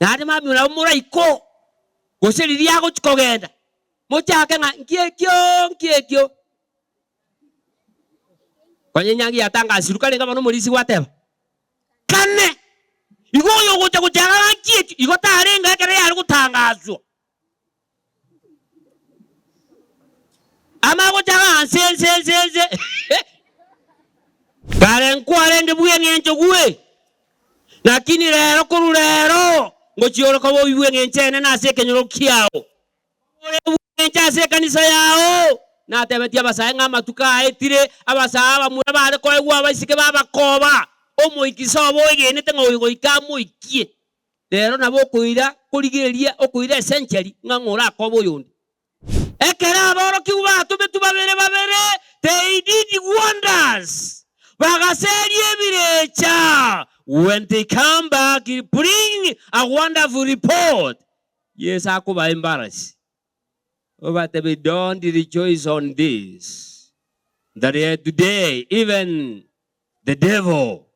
Naende mambia nabo moraikoo, gose riria agochia kogenda, mochake ng'a nki ekio, nki ekio. Konya enyangi yatangasirwe karenge bono omorisia gwateba, Kane! Igo oyo ogocha gochaka ng'a nki ekio, igo tarenge ekero yare gotangaswa. Amagocha ase ense ense ense Kare nkwarenge bw'eng'encho gwe, lakini rero korwa rero ngochia ore koba oyio bw'eng'encho enene ase ekenyoro kiao, ore bw'eng'encho ase ekanisa yao. Natebetie abasae ng'a amatuko aetire, abasae abamura bare koegwa abaiseke babakoba, omoikisa obo oegenete ng'a oyo goika amoikie. Rero nabo okoira korigereria okoira esenchari ng'a ng'o orakobe oyonde. Ekero aborokigwa batometwe babere babere, they did wonders, bagaseria ebirecha. When they come back bring a wonderful report, Yeso akobaa embarasi, obatebie don't rejoice on this, that today even the devil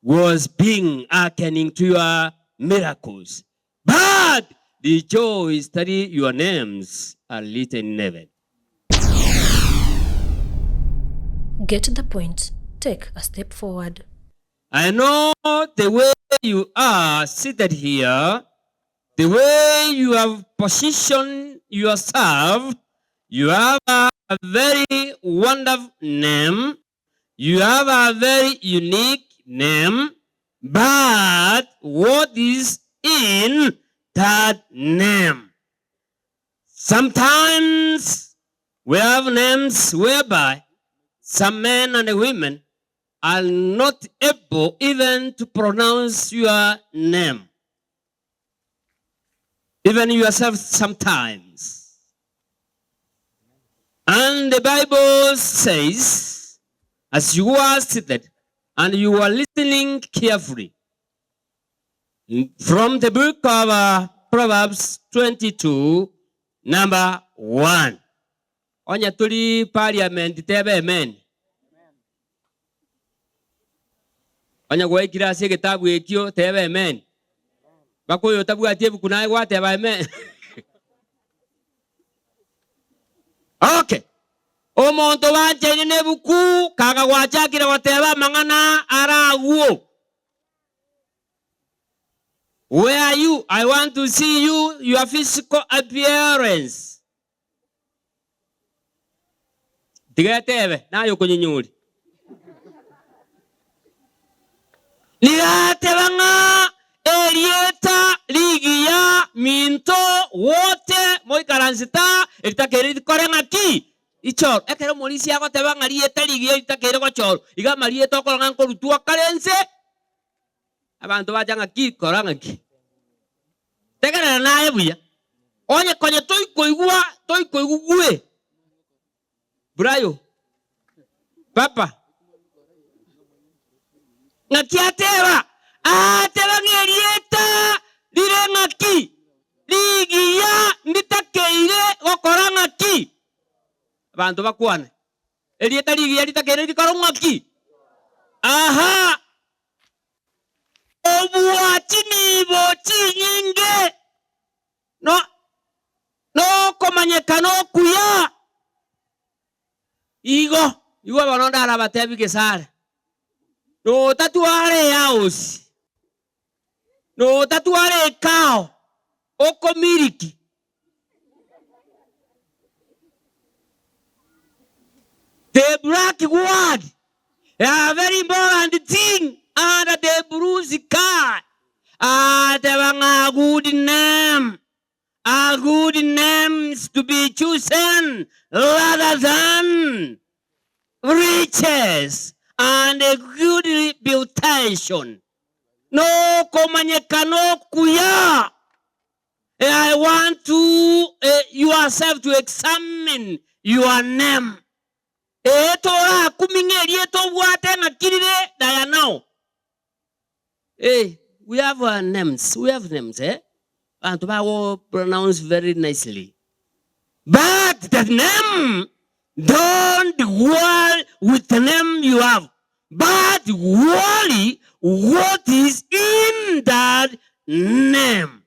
was being hearkening to your miracles, but rejoice that your names are written in heaven. Get the point, take a step forward. I know the way you are seated here, the way you have positioned yourself, you have a very wonderful name, You have a very unique name, but what is in that name? Sometimes we have names whereby some men and women are not able even to pronounce your name. Even yourself sometimes. And the Bible says, as you are seated and you are listening carefully, from the book of uh, Proverbs 22, number 1. Onye tori parliament tebe amen. Onye gwaikire ase egetabu ekio teba amen. Mpaka oyo otabwati ebuku naye gwateba amen. Okay. Omonto banchaine na ebuku kaga gwachakire goteba amang'ana ara agwo. Where are you? I want to see you, your physical appearance. Tiga etebe, naye okonyenyori. Nigo ateba ng'a erieta rigiya minto wote moikaransete aa, eritakeire rikore ng'aki? Richorwe. Ekero omorisia agoteba ng'a rieta rigiya ritakeire gochorwa, iga amarieta okorora ng'a nkorutwa kare inse, Abanto bacha ng'aki kora ng'aki. Tegerera naye buya, onye konya toikoigwa toikoigwa gwe Brayo, papa. Ng'aki ateba? Ateba ng'a erieta rire ng'aki rigiya nditakeire gokora ng'aki. Abanto bakwane, erieta rigiya ritakeire rikore ng'aki? Aha! Kobua chinibo chinyinge nokomanyekana okuya. Igo igwe bono ndarabatebie gesare, notatwara eaosi, notatwara ekao okomiliki. The black word a very important thing under the blue sky ateba ng'a a good name, a good name is to be chosen rather than riches and a good reputation. Nokomanyekana okuya. I want to yourself to examine your name. Ee, torakumie ng'a erieta obwate ng'aki rire Dianao. Eh, we have our names, we have names, eh? Abanto bago pronounce very nicely. But the name, don't worry with the name you have, but worry what is in that. name.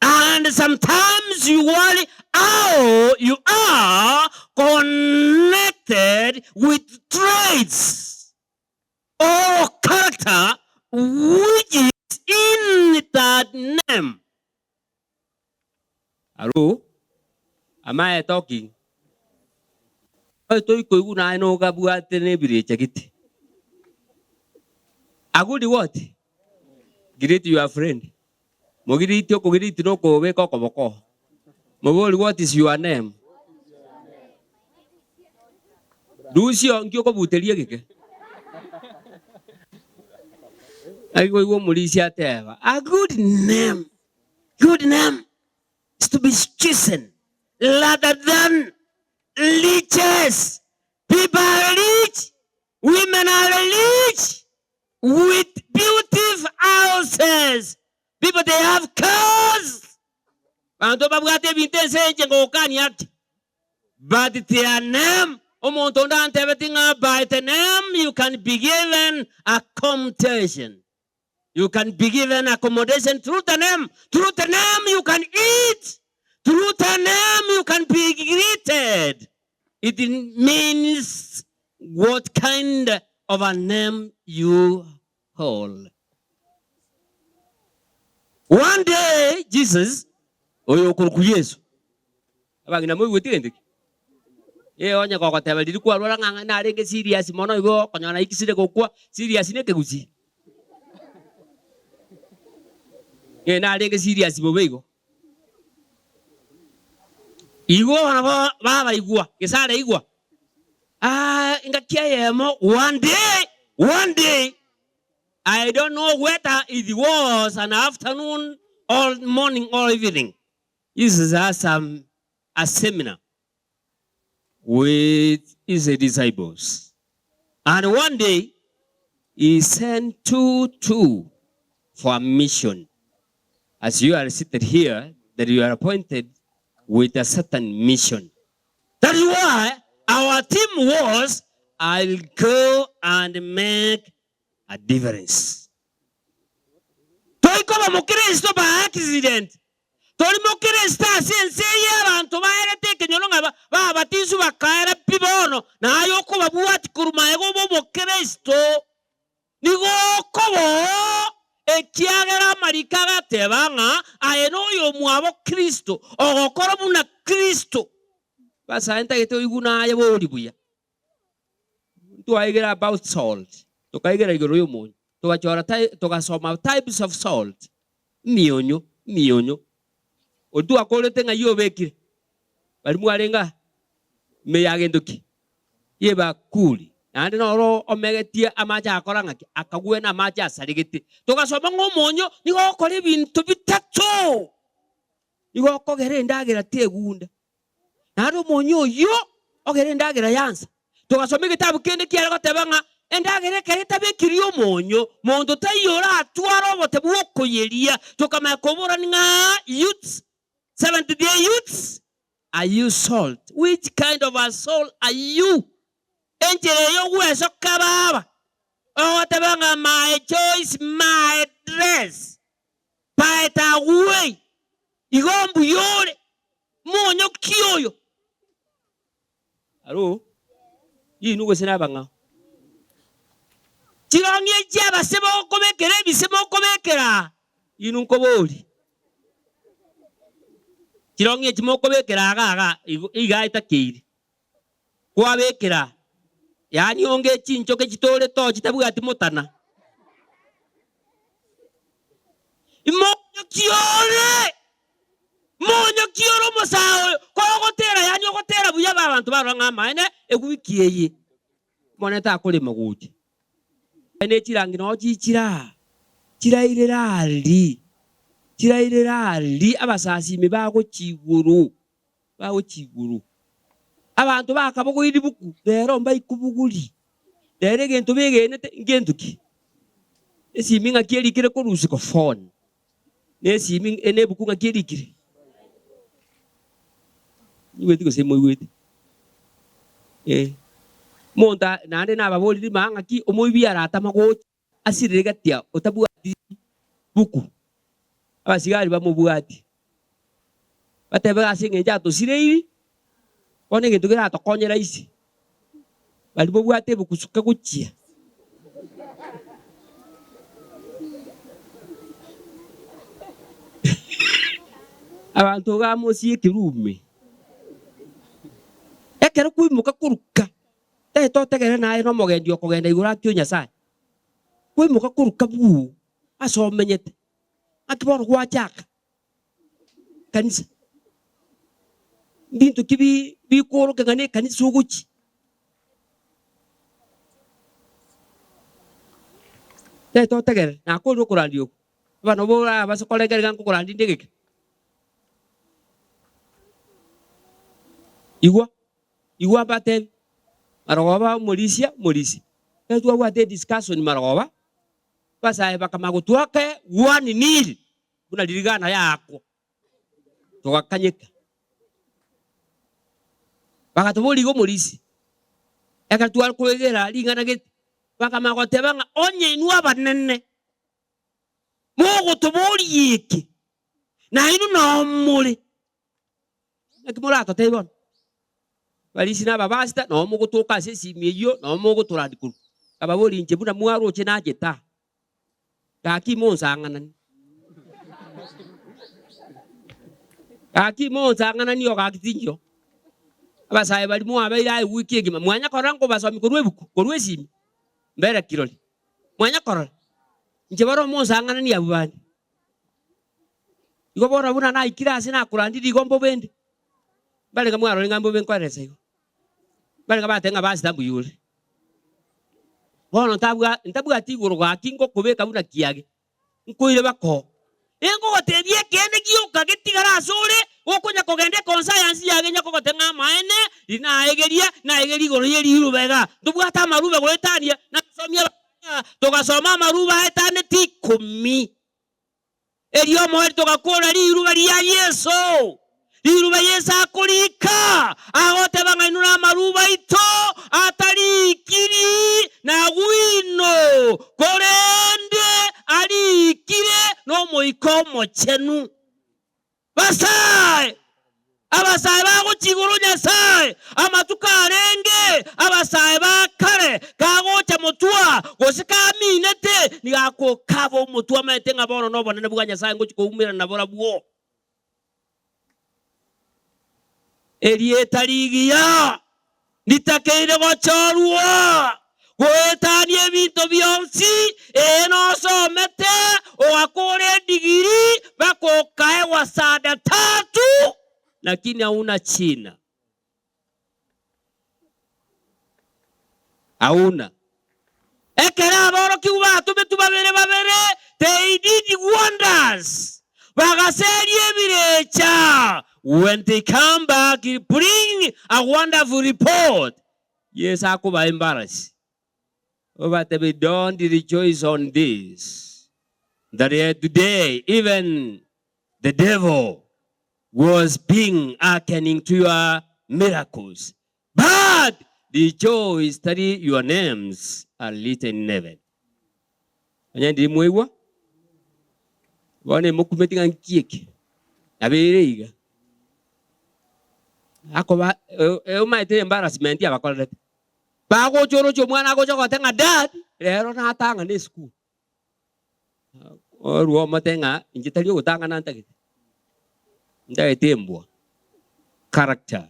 And sometimes you worry how you are connected with traits or character which is in that name. Hello? Am I talking? Oye toikoigwa naye nogabwate nebirecha gete. A good what? Greet your friend. Mogiriti okogiriti nokobeka okoboko. Mobori what is your name? Rusia nki okobuteria egeke? Naki koigwa omorisia ateba, a good name, good name is to be chosen rather than riches. People are rich, women are rich with beautiful houses. People they have cars. Banto babwate ebinto ense enche ngogokania ake. But their name, omonto onde antebeti ng'a by the name you can be given accommodation. You can be given accommodation through the name. Through the name you can eat. Through the name you can be greeted. It means what kind of a name you hold. One day Jesus, oyo okorokwa Yeso, abang'ina moigweti gento ki? Ee onye gogoteba riria kwarwara ng'a narenge serious mono igo okonyora naikisire gokwa, serious na ekegusii. Ee narenge serious bobe igo. Igo nabo babaigwa, gese araigwa, ah engaki eyemo one day, one day, I don't know whether it was an afternoon or morning or evening, Jesus has some a seminar with his disciples and one day he sent two two for a mission as you are seated here that you are appointed with a certain mission that is why our team was I'll go and make a difference toikoba mokristo by accident Tori mokristo ase ense eye abanto baerete ekenyoro ng'a babatiswe bakaera pi bono, na aye okobabwatia korwa magega obe omokristo, nigo okoba oo, ekiagera amariko agateba ng'a aye noyomwabo Kristo, ogokora buna Kristo. Basae ntagete oigwe naye bori buya. Ntwaigera about salt, tokaigera igoro y'omonyo, togachora togasoma types of salt, emionyo, emionyo. Oria twakorete ng'ai obekire? Baria mwarenge aa, ime ya gento ki? Y'ebakuri. Naende noro omegetie amache agakora ng'aki? Akagwena amache asaregete. Togasoma ng'a omonyo nigo ogokora ebinto bitato, nigo okogera endagera tegunda. Naende omonyo oyio ogere endagera yansa. Togasoma egetabu kende kiare goteba ng'a endagera ekero etabekirie omonyo, monto taiyo oratware obote bw'okoyeria. Tokamanya koborani ng'a youths, Seventh day youths, are you salt? Which kind of a salt are you? Enchera eye ogwesoka baba, ogoteba ng'a my choice, my dress, by the way, igo mbuya ore. Monyo ki oyo? Aro, inwe gose nabang'ao? Chirong'i echi abase bokobekera ebise mokobekera inwe nkoborie. Chirong'i echi mokobekera iga iga igo iga etakeire. Kwabekera, yaani onge chinchoke chitore to chitabwati motana. Monyo ki ore? Monyo ki ore omosae oyo kogotera yaani ogotera buya ba abanto barora ng'a amaene ewiki eye Omonene takorema gocha. Ne chirangi nao chichire aa, chirairere aria, chirairere aria abasasimi bagochia igoro. Bagochia igoro. Abanto bakabogoria ribuku, rero mbaikobogori. Rero egento begenete ngento ki? Esimi ng'aki erikire korwa isiko? Phone. Na esimi na ebuku ng'aki erikire? Moigweti gose moigweti? Eh. Omonto naende nababorire maa ng'aki omoibi aratama gocha asirire gati ao otabwati. Buku, abasigari bamobwatie, batebe ase eng'encho atosireiri, bono egento keratokonye rahisi, baria bobwate ebuku suka gochia. Abanto iga mosie ekerume, ekero kwaimoka koruka, tari totegerere naye na omogendi okogenda igoro ake o Nyasaye, kwaimoka koruka buu ase omenyete, naki bono gwachaka kanisa. Mbinto ki bi bikoorokia ng'a nekanisa ogochia? Tari totegerere, nakorire okorandia oko, abana borabase korengereria ng'a nkokorandia inde egeke. Igwa, igwa mbatebi, marogoba omorisia, omorisia, ekero twabwate ediscussion marogoba, Abasae bakamanya gotwaka one nil buna ririgana yaakwa, togakanyeka. Bagatoboria iga omorisia, ekero tware koegera ring'ana gete, bakamanya goteba ng'a onye inwe abanene mogotoboria eke, nainwe nao more. Naki moratotebie bono? Abarisia na ababasita nao mogotoka ase esimi eyio, nao mogotorandia korwa. Nkababoria inche buna mwaroche nachete aa, gaki monsang'anani. Gaki monsang'anani o gaki tinchio. Abasae baria mwabeire aye ewiki egima, mwanya korora nkobasomia korwa ebuku, korwa esimi, mbere kirori. Mwanya korora, inche bono monsang'anani abwo bande. Igo bono buna naikire aase nakorandirie igo mbobe inde. Mbarenge mwarore ng'a mbobe nkoeresa igo. Mbarenge bateba ng'a pastor mbuya ore. Bono ntabwa ntabwati igoro gaki ngokobeka buna kiage, nkoire bakoo. Ingogotebia ekeene gioka getigare asore, gokonya kogenda ekonsayansi yage nyakogoteba ng'a amaene, riria naegeria, naegeria igoro ye riruba igaa. Ntobwate amaruba goetania, nasomia abana, togasoma amaruba aetaneti ikomi. Erio omoerio togakora riruba ria Yeso, riruba Yeso akorika, agoteba ng'a inwe namaruba aito atarikiri na gwino, korende arikire n'Omoika Omochenu. Basae, abasae bagochia igoro Nyasae, amatuko arenge abasae ba kare, kagocha motwa, gose kaminete, nigo akokaba omotwe amaete ng'a bono nobonene bwa Nyasae ngochia koumerana naborabwo. Erieta rigiya Nditakeire gochorwa goetania ebinto bionsi, ee nosomete ogakora edigiri mpaka okaegwa sada tatu, lakini hauna china. Hauna. Ekero aborokigwa batometwe babere babere, they did wonders, bagaseria ebirecha, when they come back bring a wonderful report, Yeso akobaa embarasi, obatebie don't rejoice on this, that today even the devil was being hearkening to your miracles, But rejoice that your names are written in heaven. Onye ndiri mwaigwa, bono emokumeti ng'a nki eke, nabo ere iga. Akoba omanyete embarrassment abakorerete. Bagocha oroche omwana agocha goteba ng'a dad, rero natang'ana esukuru. Orue omote ng'a inche tari ogotang'ana ntagete, ntagete embwa, character,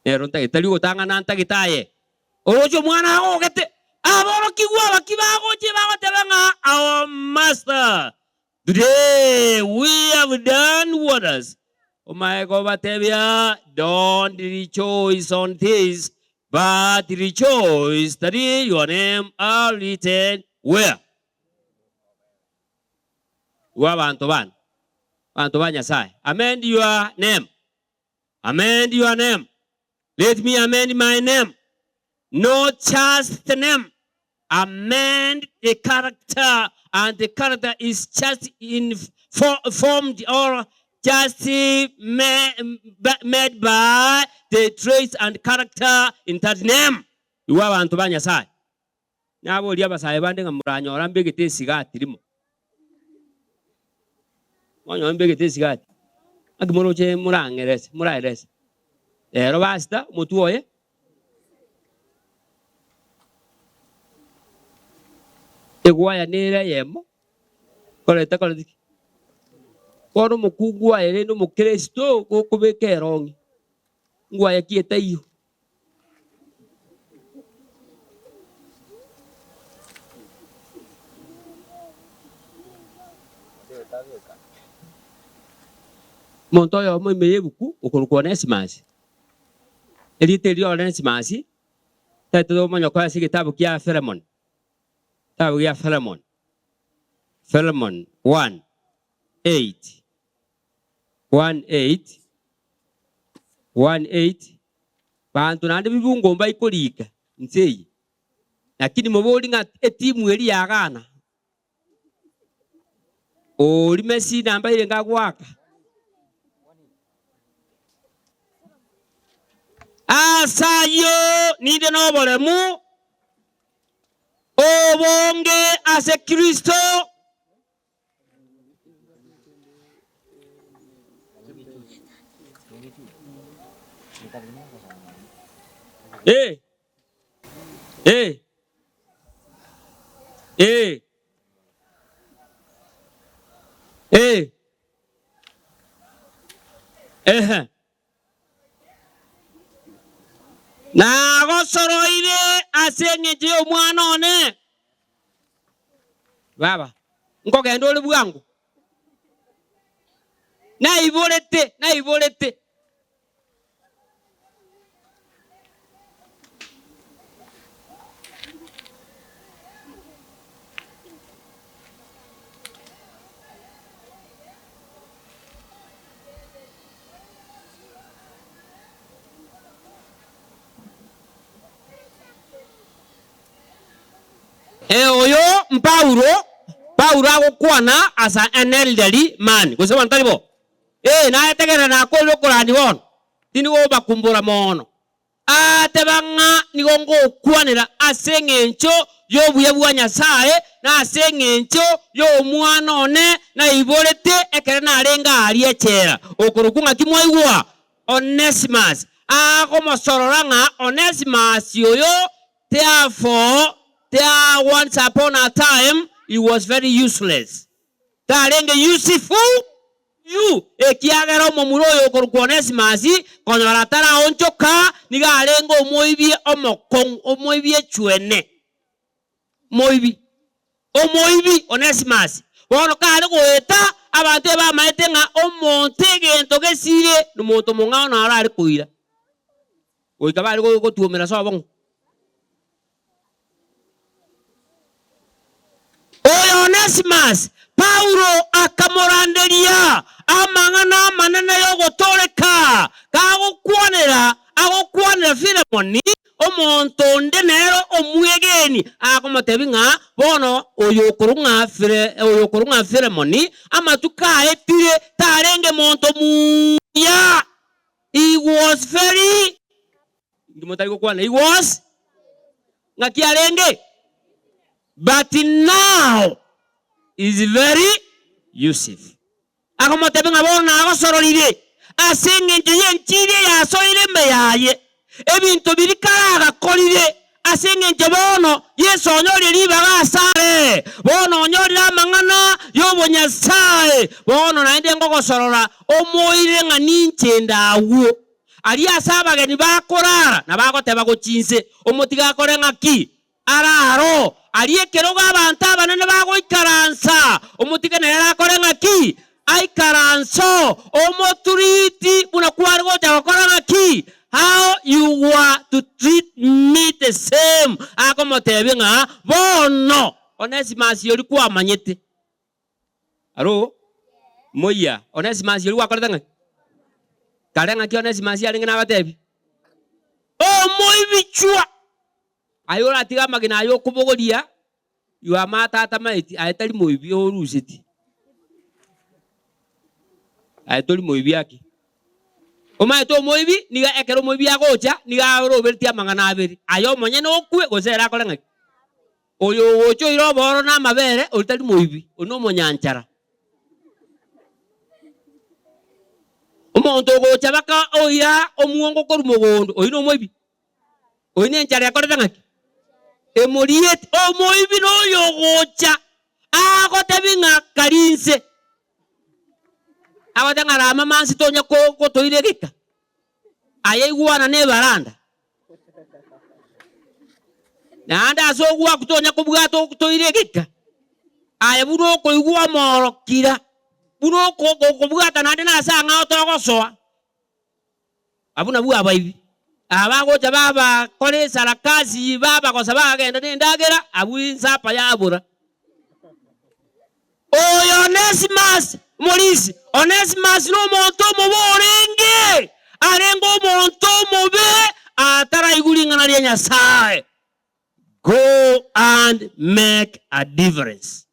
nero ntagete, tari ogotang'ana ntagete aye. Oroche omwana agogete, aborokigwa aba ki bagochia bagoteba ng'a our master, today we have done wonders. Omae kobatebia, don't rejoice on this, But rejoice that your name are written where? Igwa abanto bane, abanto ba Nyasaye, amend your name, amend your name, let me amend my name, not just the name, amend the character, and the character is just in formed or just made by the traits and character in that name. Igwa abanto ba Nyasaye, naboria abasae bande ng'a moranyora mbegete esigati rimo. Mwanyora mbegete esigati, naki moroche morang'erese moraerese. Rero basita omotwe oye. Egwaya nere eyemo, koreta koreti ki? Bono omokungu aye rende omokristo gokobeka erong'i, ngwaya ki etaiyo? Omonto oyomo ime y'ebuku okorokwa Onesimus, erieta erio Onesimus taete omonyokoe ase egetabu kia Filemon, egetabu gia Filemon, Filemon 1, 8. 1:8, 1:8, Banto naende bibungo mbaikorika inse eye, lakini mobori ng'a etimu eria ya Ghana ori Messi nambaire ngagoaka. Ase ayio ninde noboremu obonge ase Kristo. Eh, eh, eh, eh, ehe. Nagosoroire ase engencho y'omwana one. Baba, nkogenda ore bwango? Naiborete, naiborete. Ee, oyo m'Paulo, Paulo agokwana as an elderly man, gose bono tari bo? Ee, naye tegerera nakorire okorandi bono, tindi gobakumbora mono. Ateba ng'a nigo ngokwanera ase engencho y'obuya bwa Nyasae, na ase engencho y'omwana one naiborete ekero narenge aaria echela, okorokwa ng'aki mwaigwa? Onesimus. Agomosorora ng'a Onesimus oyo therefore, there once upon a time he was very useless. Tarenge useful you, ekiagera omomura oyo okorokwa Onesimus konyora taraonchoka, nigo arenge omoibi omokong'u, omoibi echwene, moibi, omoibi Onesimus. Bono kare goeta, abanto ebamaete ng'a omonto egento gesire nomonto omong'ao naro are koira. Goika bare gotuomera ase obong'u. Oyo Onesimus, Paulo akamoranderia amang'ana amanene y'ogotooreka, kagokwanera agokwanera Filemoni, omonto onde nere omwegeni, akomotebia ng'a bono oyo okorwa ng'a Filemoni amatuko aetire tarenge monto muya. He was very Inki motari gokwana? He was ng'aki arenge? But now is very useful. Akomotebia ng'a bono nagosororire ase engencho y'enchiri eyasoire ime yaye, ebinto biria kare agakorire, ase engencho bono Yeso onyorire ribaga asare, bono onyorire amang'ana y'obonyasae, bono naende ngogosorora omoirire ng'a ninche inde agwo. Aria ase abageni bakorara na bagoteba gochia inse, omotige akore ng'aki? Araro. Aria ekerogo abanto abanene bagoikaransa, omotige nere akore ng'aki? Aikaranse oo, omoturiti buna kware gocha gokora ng'aki? How you were to treat me the same. Akomotebia ng'a bono Onesimus oria kwamanyete. Aro, moyia, Onesimus oria gwakorete ng'aki? Kare ng'aki Onesimus arenge nabatebi? Omoibichwa! Aye oratige amagena aya okobogoria, your mother atamaeti, aye tari moibi oruseti. Aye tori moibi ake. Omanyete omoibi, nigo ekero omoibi agocha, nigo aroberetie amang'ana abere, aye omonyene okwe gose ere akore ng'aki? Oyo ogocha oire obooro na amabere, oria tari moibi, oria nomonyanchara. Omonto ogocha baka oira omwongo korwa mogondo, oyio nomoibi? Oyio nenchara ekorete ng'aki? Emoriete. Omoibi noyo ogocha agotebi ng'a kari inse, agote ng'a rama mansi tonya gotoira egeka, aye igwana na ebaranda. Naende ase ogwaku tonya kobwata otoire egeka, aye buna okoigwa omoorokira, buna okobwata naende nase ang'ao togosoa. Abwo nabwo abaibi, abagocha babakora esarakasi, babagosa bagenda nendagera, abwo ensapa yabora. Oyo Onesimus, omorisia, Onesimus nomonto omobe orenge, arenge omonto omobe ataraigwa ring'ana ria Nyasae. Go and make a difference.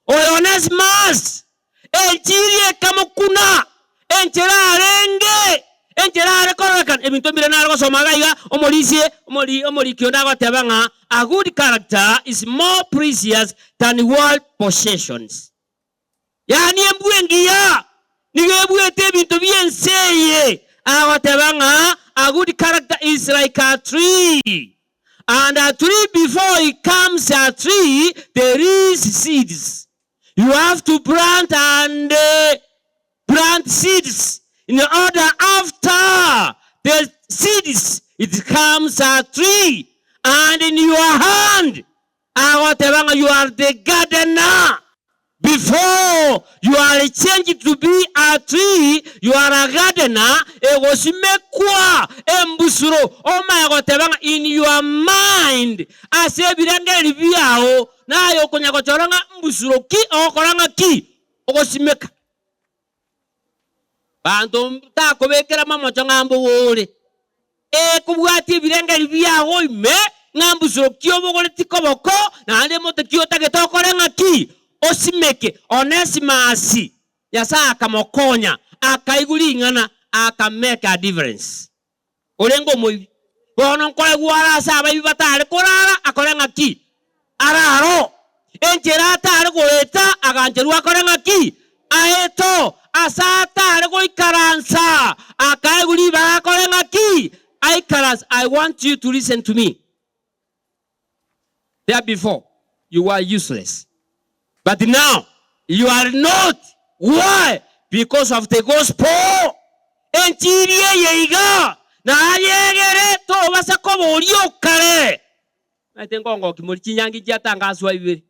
Oyo Onesimus, enchiri ekamokuna, enchera arenge, enchera are kororekana, ebinto mbire nare gosoma iga iga, omorisia, omori, omoriki onde agoteba ng'a a good character is more precious than world possessions. Yaani embwa engiya nigo ebuete ebinto bi'ense eye. Agoteba ng'a a good character is like a tree, and a tree before it comes a tree there is seeds. You have to plant and plant seeds in order after the seeds it comes a tree and in your hand agoteba ng'a you are the gardener before you are changed to be a tree you are a gardener egosimekwa embusuro omaye goteba ng'a in your mind ase ebirengererio biao naye okonya gochora ng'a mbusuro ki ogokora ng'a ki ogosimeka. Banto takobekera mamocho ng'a mbogore, ee, kobwatia ebirengererio biago ime, ng'a mbusuro ki obogoretie koboko, naende mote ki otagete okore ng'aki? Osimeke. Onesimasi, Nyasae akamokonya, akaigwa ring'ana, aka make a difference. Orenge omoibi, bono nkoegwa are ase abaibi batare korara, akore ng'aki? Araro. Enchera atare goeta, agancherwa akore ng'aki? Aeto. Ase atare goikaransa, akaegwa ribaga akore ng'aki? Aikaranse. I want you to listen to me. There before you were useless but now you are not why because of the gospel enchiri eye iga nayegere tobasa koba oria okare maete nkongoki mori chinyangi chiatangaswa ibere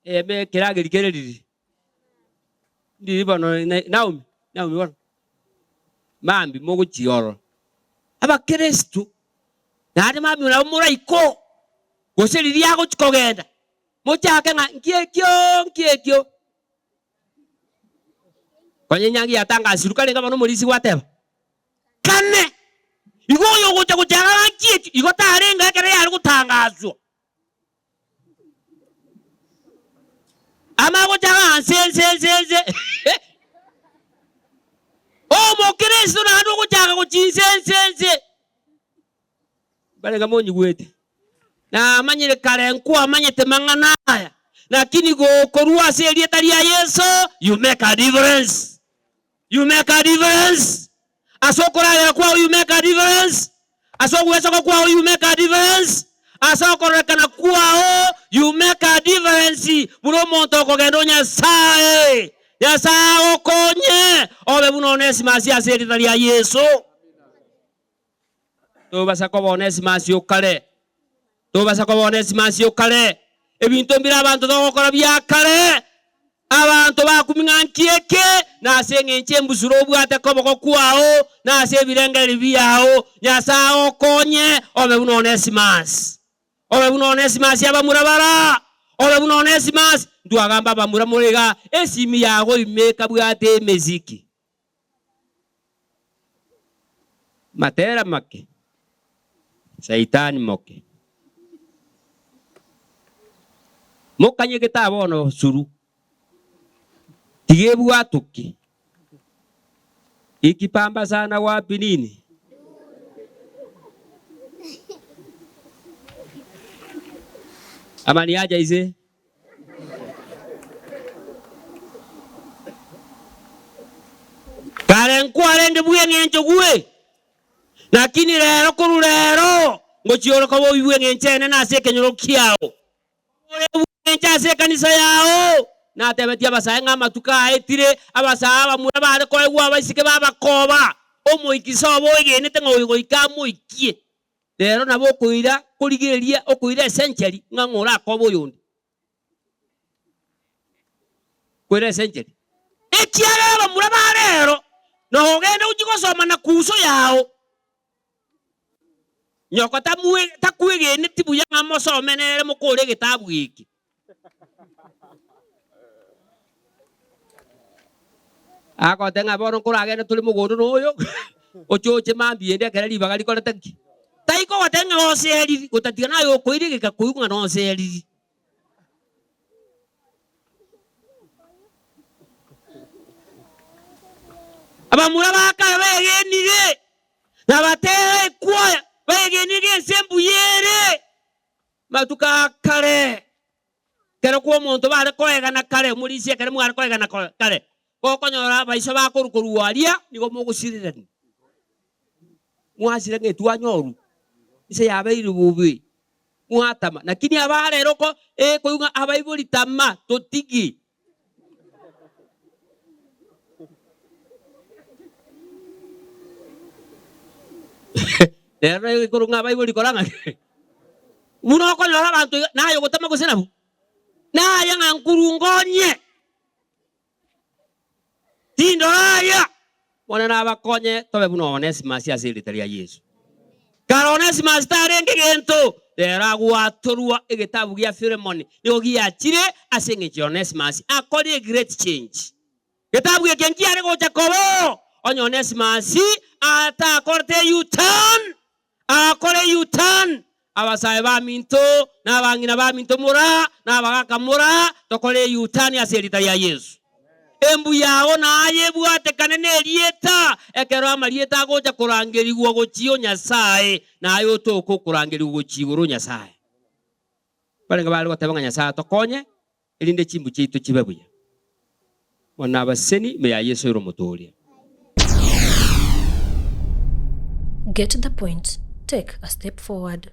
eme ekerageri kere riri ndiri bono Naomi Naomi bono mambi mogochiorora abakristo Naende mambia nabo moraikwo, gose riria agochia kogenda, mochake ng'a nki ekio, nki ekio. Konya enyangi yatangasirwe karenge bono omorisia gwateba, Kane! Igo oyo ogocha gochaka ng'a nki ekio, igo tarenge ekero yare gotangaswa. Amanye gochaka ng'a nse nse nse nse Omokristo naende ogochaka gochia inse nse nse. Mbarenge monyigwete? Namanyire kare nkwamanyete mang'ana aya, lakini gokorua ase erieta ria Yeso, you make a difference. You make a difference. Ase okoragera kwao you make a difference. Ase ogwesoka kwao you make a difference. Ase okororekana kwao you make a difference buna omonto okogenda o Nyasae. Nyasae agokonye obe buna Onesimasi ase erieta ria Yeso. Tobasa koba Onesimasi okare. Tobasa koba Onesimasi okare. Ebinto mbire abanto togokora bia kare. Abanto bakumia ng'a nki eke, na ase engencho embusuro obwate koboko kwao, na ase ebirengererio biao, Nyasae agokonye obe buna Onesimasi. Obe buna Onesimasi abamura bara, obe buna Onesimasi. Ntwagamba abamura more igaa, esimi yago ime ekabwate emesiki. Matera make, Saitani moke. Mokanyegete aa bono suru, tiga ebwatoke. Ikipamba sana wapi nini? Ama ni aja ise? Kare. Kare nkwarenge bw'eng'encho gwe, lakini rero korwa rero ngochia ore koba oibwe eng'encho enene ase ekenyoro kiao, ore bw'eng'encho ase ekanisa yao. Natebetie abasae ng'a amatuko aetire, abasae abamura bare koegwa abaiseke babakoba, omoikisa obo oegenete ng'a oyo goika amoikie. Rero nabo okoira korigereria okoira esenchari ng'a ng'o orakobe oyonde. Koira esenchari. Ekiagera abamura ba rero nogende gochia gosoma na kuso yao. Nyoko tamwe takwegeneti buya ng'a mosome nere mokore egetabu eke. Agoteba ng'a bono nkoragende tore mogondo noyo, oche oche mambia ende ekere ribaga rikorete ki? Tai kogoteba ng'a oseriri, gotatiga naye okoira egeka koigwa ng'a noseriri. Abamura ba kare begenire, na batera ekwaya, baegenire ng'a ense mbuya ere. Matuko a kare, ekero kw'omonto bare koegana kare, omorisia ekero mware koegana kare, gokonyora abaiso bakorwa korwa aria, nigo mogosirerania. Mwasira ng'a etwanyorwa, inse yabeire bobe, mwatama. Lakini aba rero ko ekoigwa ng'a abaibori tama, totige. Rero ekorwa ng'a abaibori kora ng'aki? Buna okonyora abanto iga, naye ogotama gose nabwo? Naye ng'a nkurungonye, tindora aya. Bono nabakonye tobe buna Onesimasi ase erieta ria Yeso. Kare Onesimasi tarenge gento, rero agwatorwa egetabu gia Filemoni nigo giachire ase engencho ya Onesimasi akorire great change. Getabu eke nkiare gocha koba oo onye Onesimasi atakorete U-turn, agakora U-turn. Abasae baminto, na abang'ina baminto mora, na abagaka mora, tokore U-turn ase erieta ria Yeso. Embu yao naye ebwatekane nerieta, ekero amarieta agocha korangerigwa gochia o Nyasae, naye otoke okorangerigwa gochia igoro o Nyasae. Barenge bare goteba ng'a Nyasae atokonye, erinde chimbu chiaito chibe buya. Bono nabaseseni ime ya Yeso ere Omotooria. Get the point, take a step forward.